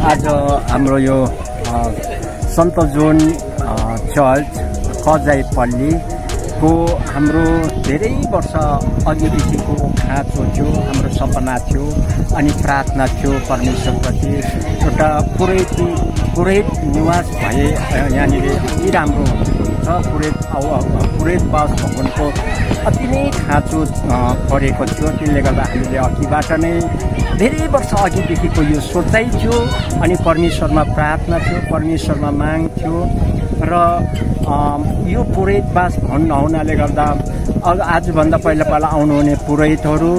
आज हाम्रो यो सन्त जोन चर्च कजाइपल्लीको हाम्रो धेरै वर्ष अघिदेखिको खाँचो थियो, हाम्रो सपना थियो अनि प्रार्थना थियो परमेश्वरप्रति। एउटा पुरोहित निवास भए यहाँनिर अति राम्रो हुन्छ। पुरोहितवास भवनको अति नै खाँचो परेको थियो। त्यसले गर्दा हामीले अघिबाट नै धेरै वर्ष अघिदेखिको यो सोचाइ थियो अनि परमेश्वरमा प्रार्थना थियो, परमेश्वरमा माग थियो र यो पुरोहितवास भवन नहुनाले गर्दा आजभन्दा पहिला आउनुहुने पुरोहितहरू,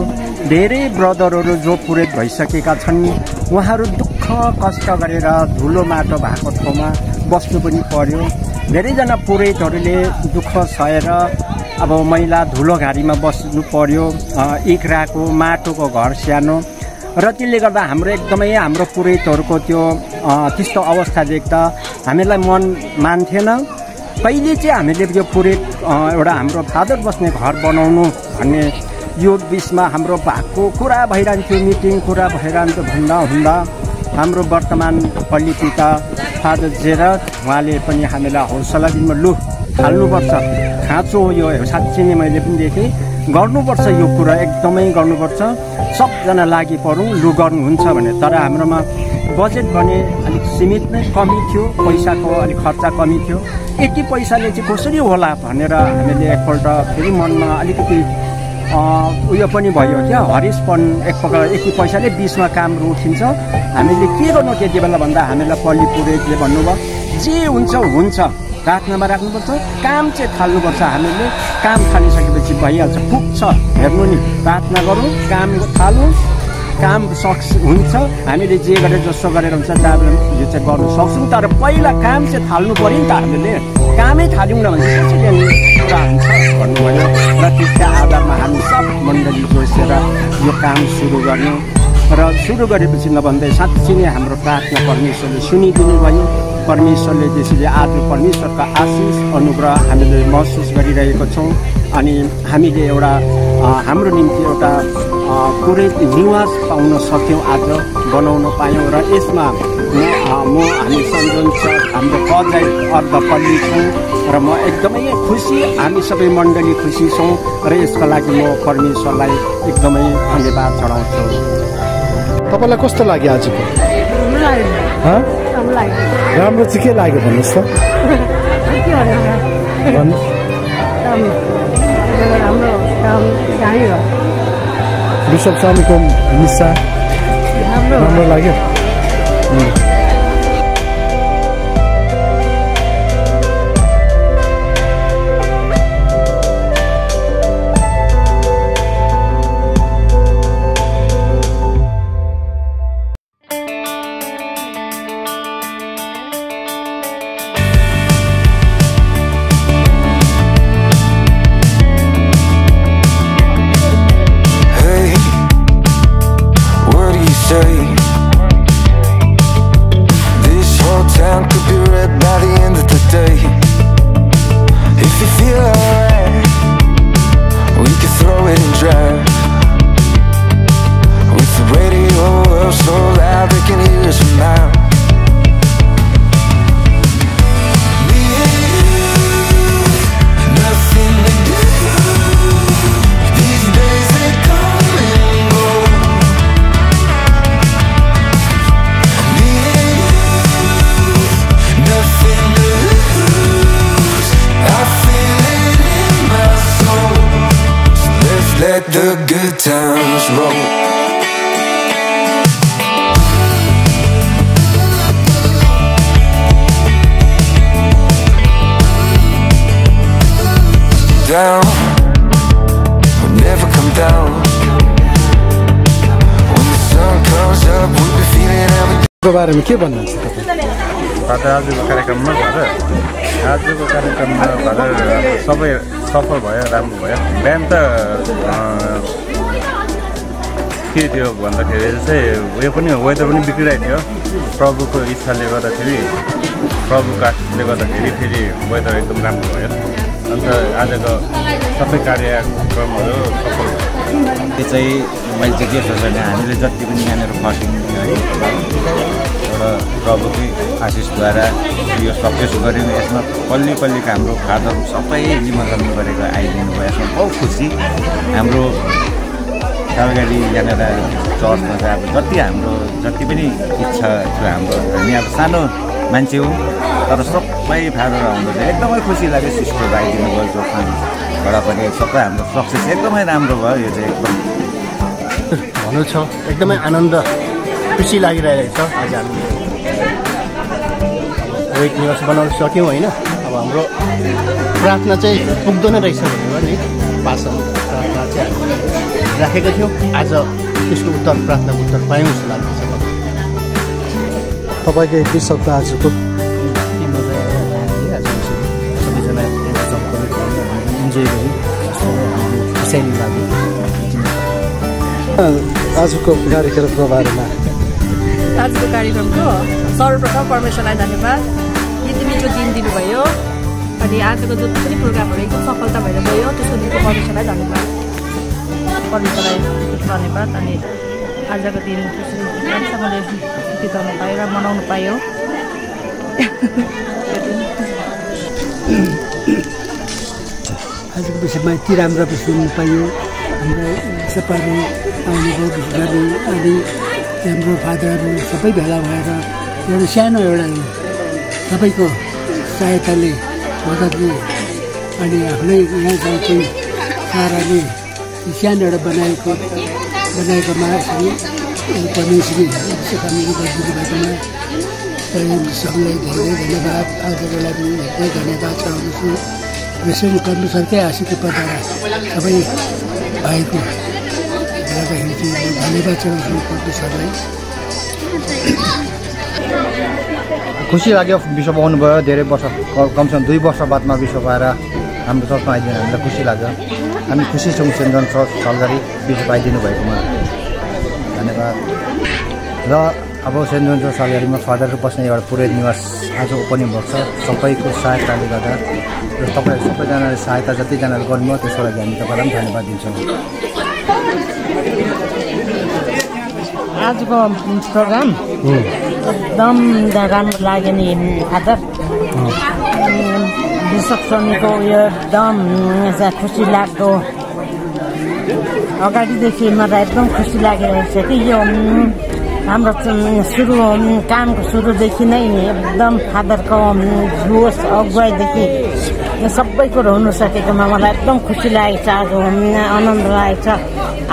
धेरै ब्रदरहरू जो पुरोहित भइसकेका छन्, उहाँहरू दुःख कष्ट गरेर धुलो माटो भएको ठाउँमा बस्नु पनि पर्यो। धेरैजना पुरोहितहरूले दुःख सहेर अब मैला धुलो घारीमा बस्नु पर्यो, इक्राको माटोको घर सानो। र त्यसले गर्दा हाम्रो पुरोहितहरूको त्यस्तो अवस्था देख्दा हामीलाई मन मान्थेन। कहिले चाहिँ हामीले यो पुरोहित एउटा हाम्रो फादर बस्ने घर बनाउनु भन्ने यो बिचमा हाम्रो भएको कुरा भइरहन्थ्यो, मिटिङ कुरा भइरहन्थ्यो। भन्दा हुँदा हाम्रो वर्तमान पल्ली पिता फादर जेरट उहाँले पनि हामीलाई हौसला दिनु, लु हाल्नुपर्छ, खाँचो यो साँच्चै नै मैले पनि देखेँ, गर्नुपर्छ यो कुरा, एकदमै गर्नुपर्छ, सबजना लागि परौँ, लु गर्नुहुन्छ भने। तर हाम्रोमा बजेट भने अलिक सीमित नै, कमी थियो, पैसाको अलिक खर्चा कमी थियो। यति पैसाले चाहिँ कसरी होला भनेर हामीले एकपल्ट फेरि मनमा अलिकति उयो पनि भयो क्या, हरिसपन। एक प्रकार यति पैसाले बिचमा कामहरू उठिन्छ, हामीले के गर्नु त्यति बेला भन्दा हामीलाई पल्ली पुरोहितले भन्नुभयो जे हुन्छ हुन्छ, प्रार्थनामा राख्नुपर्छ, काम चाहिँ थाल्नुपर्छ। हामीले काम थालिसकेपछि भइहाल्छ, पुग्छ, हेर्नु नि, प्रार्थना गरौँ, काम थालौँ, काम हुन्छ। हामीले जे गरेर जसो गरेर हुन्छ यो चाहिँ गर्नु सक्छौँ, तर पहिला काम चाहिँ थाल्नु पऱ्यो नि त। हामीले कामै थाल्यौँ न भने कसरी कुरा हुन्छ भन्नुभयो। र त्यसका आधारमा हामी सब मण्डली जोसेर यो काम सुरु गर्नु र सुरु गरेपछि नभन्दै साँच्चै नै हाम्रो प्रार्थना परमेश्वरले सुनिदिनु भयो। परमेश्वरले त्यसरी आज परमेश्वरका आशिष अनुग्रह हामीले महसुस गरिरहेको छौँ अनि हामीले एउटा हाम्रो निम्ति एउटा पुरोहित निवास पाउन सक्यौँ, आज बनाउन पायौँ। र यसमा हामी सम्झन्छ हाम्रो कजाइ अर्धपल्ली छौँ र म एकदमै खुसी, हामी सबै मण्डली खुसी छौँ र यसका लागि म परमेश्वरलाई एकदमै धन्यवाद चढाउँछु। तपाईँलाई कस्तो लाग्यो आजको? राम्रो चाहिँ के लाग्यो भन्नुहोस् त? बिशप स्वामीको मिसा राम्रो लाग्यो। The good times roll. Down, we'll never come down. When the sun comes up, we'll be feeling everything. को बारेमा के भन्नुहुन्छ तपाईँ? आजको कार्यक्रममा सबै सफल भयो, राम्रो भयो। बिहान त के थियो भन्दाखेरि चाहिँ उयो पनि वेदर पनि बिग्रिरहेको थियो। प्रभुको इच्छाले गर्दाखेरि, प्रभुको आशीषले गर्दाखेरि फेरि वेदर एकदम राम्रो भयो। अन्त आजको सबै कार्यक्रमहरू सफल भयो। त्यो चाहिँ मैले चाहिँ के सोच्छु भने हामीले जति पनि यहाँनिर फर्कियौँ है, र प्रभुकै आशिषद्वारा यो सक्सेस गऱ्यौँ। यसमा पल्ली पल्लीका हाम्रो फादर सबै जिम्मेवारी गरेको आइदिनु भयो। यसमा बहुत खुसी। हाम्रो सालगढी यहाँनिर चर्चमा चाहिँ अब जति पनि इच्छा थियो हाम्रो, हामी अब सानो मान्छे हो तर सबै फादर आउँदा चाहिँ एकदमै खुसी लाग्यो। सिस्टर आइदिनु भयो जोखानबाट पनि सबै हाम्रो सक्सेस एकदमै राम्रो भयो। यो चाहिँ एकदम भन्नु छ, एकदमै आनन्द खुसी लागिरहेको छ। आज हामीले वेट निवास बनाउन सक्यौँ होइन। अब हाम्रो प्रार्थना चाहिँ पुग्दैन रहेछ भनेर नि पासा प्रार्थना चाहिँ हामीले राखेको थियौँ। आज त्यसको उत्तर, प्रार्थनाको उत्तर पायौँ जस्तो लाग्दैछ। तपाईँको एक दुई शब्द आजको सबैजना इन्जोय गऱ्यौँ, खुसाइली लाग्यो। आजको कार्यक्रमको बारेमा आजको कार्यक्रमको सर्वप्रथम परमेश्वरलाई धन्यवाद, यति मिठो दिन दिनुभयो। अनि आजको जति पनि प्रोग्रामहरू एकदम सफलता भएर गयो, त्यसको दिनको परमेश्वरलाई धन्यवाद, परमेश्वरलाई धन्यवाद। अनि आजको दिन राम्रोसँगले बिताउनु पायो र मनाउनु पायो। आजको विषयमा यति राम्रो सुन्नु पायो। हाम्रो सबैहरू आउनुभयो, विशेषगरी अनि हाम्रो फादरहरू सबै भेला भएर एउटा सानो एउटा सबैको सहायताले मद्दतले अनि आफ्नै यहाँ चाहिँ साराले सानो एउटा बनाएकोमा परमेश्वरी हामीले गरिदिनु भएकोमा सबैलाई धेरै धन्यवाद। आजको लागि धेरै धन्यवाद चढाउँदछु। यसरी परमेश्वरकै आशीर्वादद्वारा सबै भएको गर्दाखेरि चाहिँ धन्यवाद चढाउँछु परमेश्वरलाई। खुसी लाग्यो बिसप आउनुभयो। धेरै वर्ष, कमसेकम 2 वर्ष बादमा बिसप आएर हाम्रो चर्चमा आइदिनु हामीलाई खुसी लाग्यो। हामी खुसी छौँ सेन्ट जन चर्च सालगढी बिसप आइदिनु भएकोमा धन्यवाद। र अब सेन्ट जन चर्च सालगढीमा फादरहरू बस्ने एउटा पुरोहित निवास आज ओपनिङ भएको छ सबैको सहायताले गर्दा। र तपाईँ सबैजनाले सहायता जतिजनाले गर्नुभयो त्यसको लागि हामी तपाईँलाई पनि धन्यवाद दिन्छौँ। आजको प्रोग्राम एकदम राम्रो लाग्यो नि फादर। बिसप स्वामीको उयो एकदम खुसी लाग्दो, अगाडिदेखि मलाई एकदम खुसी लागिरहेको छ कि यो हाम्रो कामको सुरुदेखि नै एकदम फादरको जोस अगुवाईदेखि सबै कुरो हुनु सकेकोमा मलाई एकदम खुसी लागेको छ। आज आनन्द लागेको छ।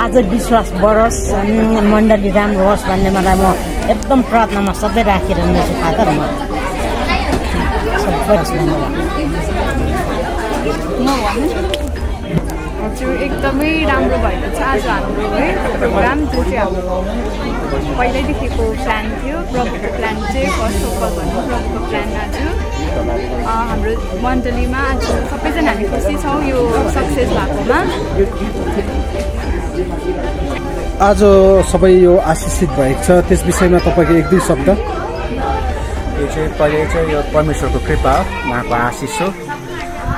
आज विश्वास बढोस्, मण्डली राम्रो होस् भन्ने मलाई म एकदम प्रार्थनामा सधैँ राखिरहनेछु फादर। म हजुर एकदमै राम्रो भएको छ आज हाम्रो है प्रोग्राम, जो चाहिँ हाम्रो पहिल्यैदेखिको प्लान थियो। प्रभुको प्लान चाहिँ फर्स्ट अफ अल भनौँ, प्रभुको प्लान आज हाम्रो मण्डलीमा आज सबैजना हामी खुसी छौँ यो सक्सेस भएकोमा। आज सबै यो आशिषित भएको छ, त्यस विषयमा तपाईँको एक दुई शब्द। यो चाहिँ पहिले चाहिँ यो परमेश्वरको कृपा हो, उहाँको आशिष हो।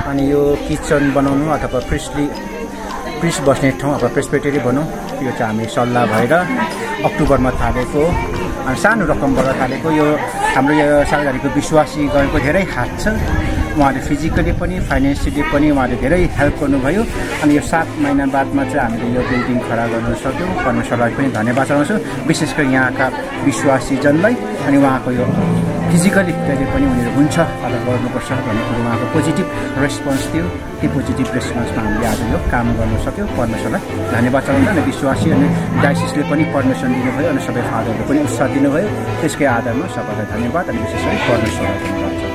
अनि यो किचन बनाउनु अथवा प्रिस्ट बस्ने ठाउँ अथवा प्रेस्बिटेरी भनौँ, यो चाहिँ हामी सल्लाह भएर अक्टोबरमा थालेको। अनि सानो रकमबाट थालेको। यो हाम्रो यो सालगढीको विश्वासी गएको धेरै हात छ। उहाँले फिजिकली पनि फाइनेन्सियली पनि उहाँले धेरै हेल्प गर्नुभयो। अनि यो 7 महिना बादमा चाहिँ हामीले यो बिल्डिङ खडा गर्न सक्यौँ। परमेश्वरलाई पनि धन्यवाद चढाउँछु, विशेष गरी यहाँका विश्वासीजनलाई। अनि उहाँको यो फिजिकली कहिले पनि उनीहरू हुन्छ अथवा गर्नुपर्छ भन्ने कुरो उहाँको पोजिटिभ रेस्पोन्स थियो। त्यो पोजिटिभ रेस्पोन्समा हामीले आज यो काम गर्न सक्यौँ। परमेश्वरलाई धन्यवाद चढाउँछ। अनि विश्वासी अनि डायसिसले पनि परमिसन दिनुभयो अनि सबै फादरले पनि उत्साह दिनुभयो। त्यसकै आधारमा सबैलाई धन्यवाद अनि विशेष गरी परमेश्वरलाई धन्यवाद।